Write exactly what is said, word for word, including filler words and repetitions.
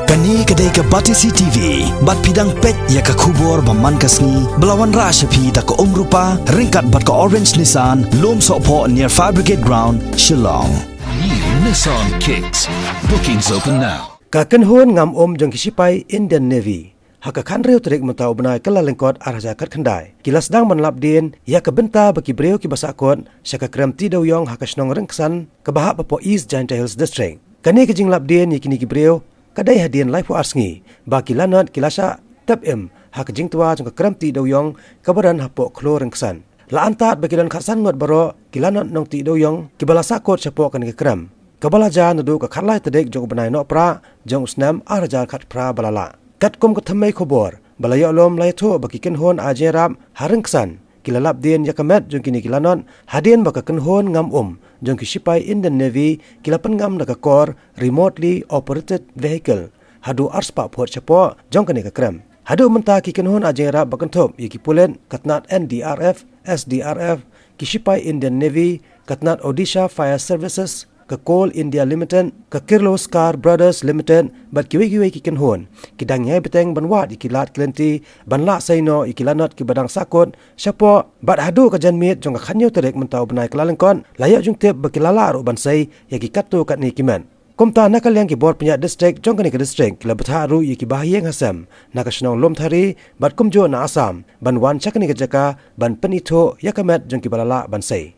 Kane ka dei ka Batesi T V, bad phi dang peit ïa ka khubor ba man ka sngi, ba la wanrah sha phi da ka Umrupa, ryngkat bad ka Orange Nissan, Lumsohphoh near Fire Brigade Ground, Shillong. New Nissan Kicks. Bookings open now. Ka kynhun ngam um jong ki shipai Indian Navy ha ka khathynriew tarik mynta u bnai Kyllalyngkot ar hajar khatkhyndai, ki la sdang ban lap dien ïa ka bynta ba ki briew kiba sahkut sha ka krem tih dewïong ha ka shnong Ryngksan kaba hap hapoh East Jaintia Hills District. Kane ka jinglap dien ïa kine ki briew ka dei hadien laiphew ar sngi ba ki lanot ki la shah tep im ha ka jingtwa jong ka krem tih dewïong kaba don hapoh khlur Ryngksan. La antad ba ki don khatsan ngut baroh ki lanot nongtih dewïong kiba la sahkut shapoh kane ka krem, kaba la jia naduh ka khatlai tarik jong u bnai Nohprah jong u snem ar hajar khatphra ba la lah. Katkum ka thymmei khubor ba la ïoh lum, la ïathuh ba ki kynhun ai jingïarap ha Ryngksan ki la lap dien ïa ka met jong kine ki lanot hadien ba ka kynhun ngam um jong ki shipai Indian Navy ki la pynngam da ka kor remotely operated vehicle haduh arspah phut shapoh jong kane ka krem. Haduh mynta ki kynhun ai jingïarap ba kynthup ïa ki pulit, ka tnat N D R F, S D R F, ki shipai Indian Navy, ka tnat Odisha Fire Services, ka Coal India Limited, ka Kirloskar Brothers Limited bad kiwei kiwei ki kynhun ki dang ïai bteng ban wad ïa ki lad ki lynti ban lah sei noh ïa ki lanot kiba dang sahkut shapoh, bad haduh ka janmiet jong ka khathynñiew tarik mynta u bnai Kyllalyngkot la ïoh jingtip ba ki la lah ruh ban sei ïa ki katto katne ki met. Kumta na ka liang ki bor pynïaid district jong kane ka district ki la bthah ruh ïa ki bahaïing hasem na ka shnong Lumthari bad kumjuh na Assam ban wan sha kane ka jaka ban pynithuh ïa ka met jong kiba la lah ban sei.